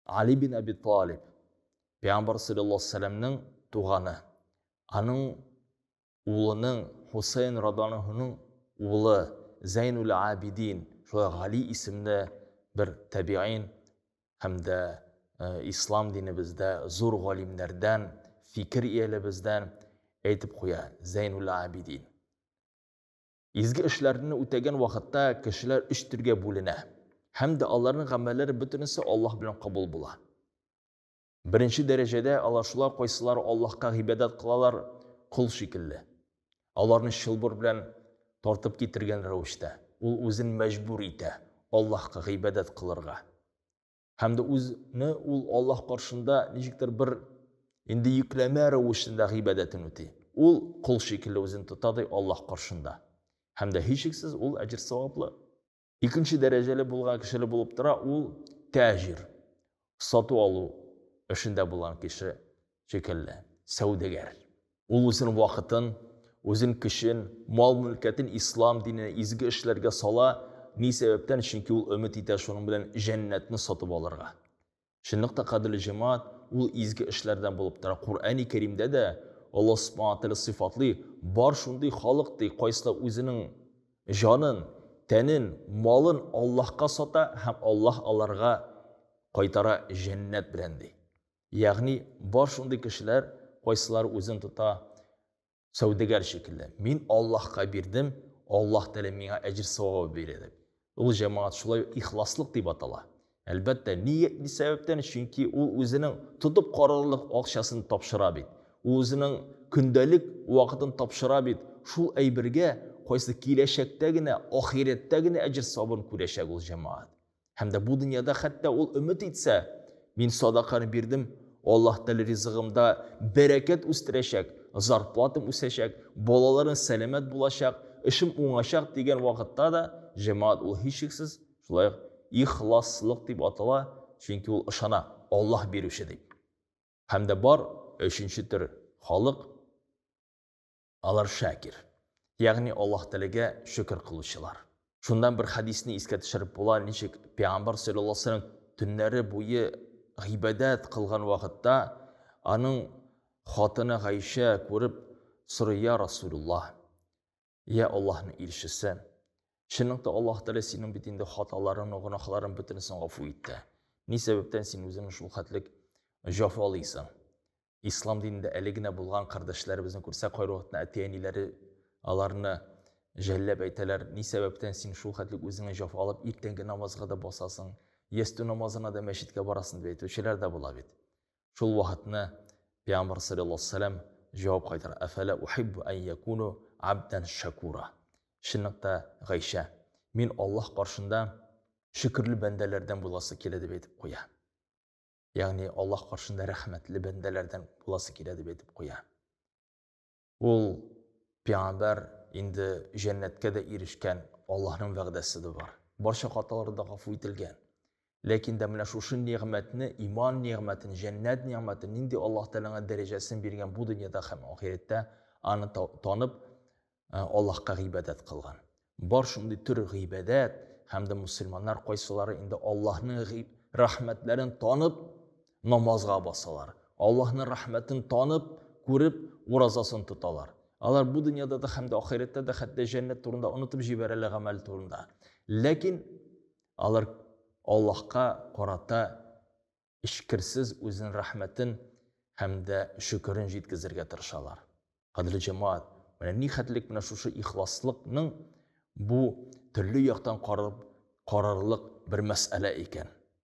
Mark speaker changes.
Speaker 1: Али бин Әби Талиб, Пәйгамбәр саллаллаһу алейһи вәсәлләмнең туганы, аның улының Хусейн радиаллаһу улы Зәйнуль Абидин, шулай Гали исемле бер табиин һәм дә ислам динебездә зур галимнәрдән, фикер иялебездән әйтеп куя Зәйнуль Абидин. Изге эшләрне үтәгән вакытта кешеләр өч төргә бүленә. Һәм дә аларның гамәлләре бөтенесе Аллаһ белән кабул була. Беренче дәрәҗәдә алар шулар, кайсылары Аллаһка гыйбадәт кылалар кол шикелле. Аларны чылбыр белән тартып китергән рәвештә, ул үзен мәҗбүр итә Аллаһка гыйбадәт кылырга. Һәм дә үзне ул Аллаһ каршында ничектер бер инде йөкләмә рәвешендә гыйбадәтен үти. Ул кол шикелле үзен тота ди Аллаһ каршында. Һәм дә һичшиксез ул әҗер саваплы. Икенче дәрәҗәле булган кешеле булып тора, ул тәҗир, сату алу эшендә булган кеше шикелле, сәүдәгәр. Ул үзенең вакытын, үзен көчен, мал-мөлкәтен ислам диненә, изге эшләргә сала. Ни сәбәптән? Чөнки ул өмет итә шуның белән җәннәтне сатып алырга. Чынлыкта, кадерле җәмәгать, ул изге эшләрдән булып тора. Коръәни Кәримдә дә Аллаһ Субхана Тәгалә сыйфатлый, бар шундый халык ди, кайсылар үзенең җанын, тәнен, малын Аллаһка сата һәм Аллаһ аларга кайтара җәннәт белән ди. Ягъни бар шундый кешеләр, кайсылары үзен тота сәүдәгәр шикелле. Мин Аллаһка бирдем, Аллаһ Тәгалә миңа әҗер савабы бирә дип. Ул җәмәгать шулай ихласлык дип атала. Әлбәттә, ни, ни сәбәптән? Чөнки ул үзенең тотып карарлык акчасын тапшыра бит. Ул үзенең көндәлек вакытын тапшыра бит. Шул әйбергә, кайсы киләчәктә генә, ахирәттә генә әҗер савабын күрәчәк ул җәмәгать. Һәм дә бу дөньяда хәтта ул өмет итсә, мин садаканы бирдем, Аллаһ Тәгалә ризыгымда бәрәкәт үстерәчәк, зарплатам үсәчәк, балаларым сәламәт булачак, эшем уңачак дигән вакытта да җәмәгать ул һичшиксез шулай ук ихласлык дип атала, чөнки ул ышана, Аллаһ бирүче дип. Һәм дә бар өченче төр халык, Алар шакир, ягъни Аллаһ Тәгаләгә шөкер кылучылар. Шуннан бер хәдисне искә төшереп була, ничек Пәйгамбәр саллаллаһу алейһи вәсәлләм төннәре буе гыйбадәт кылган вакытта аның хатыны Гайшә күреп сорый, я Расулуллаһ, я Аллаһның илчесе, чынлыкта Аллаһ Тәгалә синең бит инде хаталарыңны, гөнаһларың бөтенесен гафу итте. Ни сәбәптән син үзеңне шул хәтлек җафалыйсың? Ислам динендә әле генә булган кардәшләребезне күрсәк, кайвакытта әти-әниләре аларны жәлләп әйтәләр, ни сәбәптән син шул хәтлек үзеңне җафалап иртәнге намазга да басасың, ястү намазына да мәчеткә барасың дип әйтүчеләр дә була бит. Шул вакытны Пәйгамбәр саллаллаһу алейһи вәсәлләм җавап кайтара: "Әфәлә ухиббу ан якуну абдан шакура." Чынлыкта, Гайшә, мин Аллаһ каршында шөкерле бәндәләрдән буласы килә дип әйтеп куя. Ягъни Аллаһ каршында рәхмәтле бәндәләрдән буласы килә дип әйтеп куя. Ул пәйгамбәр инде җәннәткә дә ирешкән, Аллаһның вәгъдәсе дә бар. Барча хаталары да гафу ителгән. Ләкин дә менә шушы нигъмәтне, иман нигъмәтен, җәннәт нигъмәтен, нинди Аллаһ Тәгаләнең дәрәҗәсен биргән бу дөньяда һәм ахирәттә, аны танып, Аллаһка гыйбадәт кылган. Бар шундый төр гыйбадәт һәм дә мусульманнар кайсылары инде Аллаһның рәхмәтләрен танып намазга басалар. Аллаһның рәхмәтен танып, күреп уразасын тоталар. Алар бу дөньяда да һәм дә ахирәттә дә хәтта җәннәт турында онытып җибәрәләр гамәл турында. Ләкин алар Аллаһка карата эчкерсез үзенең рәхмәтен һәм дә шөкерен җиткезергә тырышалар. Кадерле җәмәгать, менә ни хәтлек менә шушы ихласлыкның бу төрле яктан карап карарлык бер мәсьәлә икән.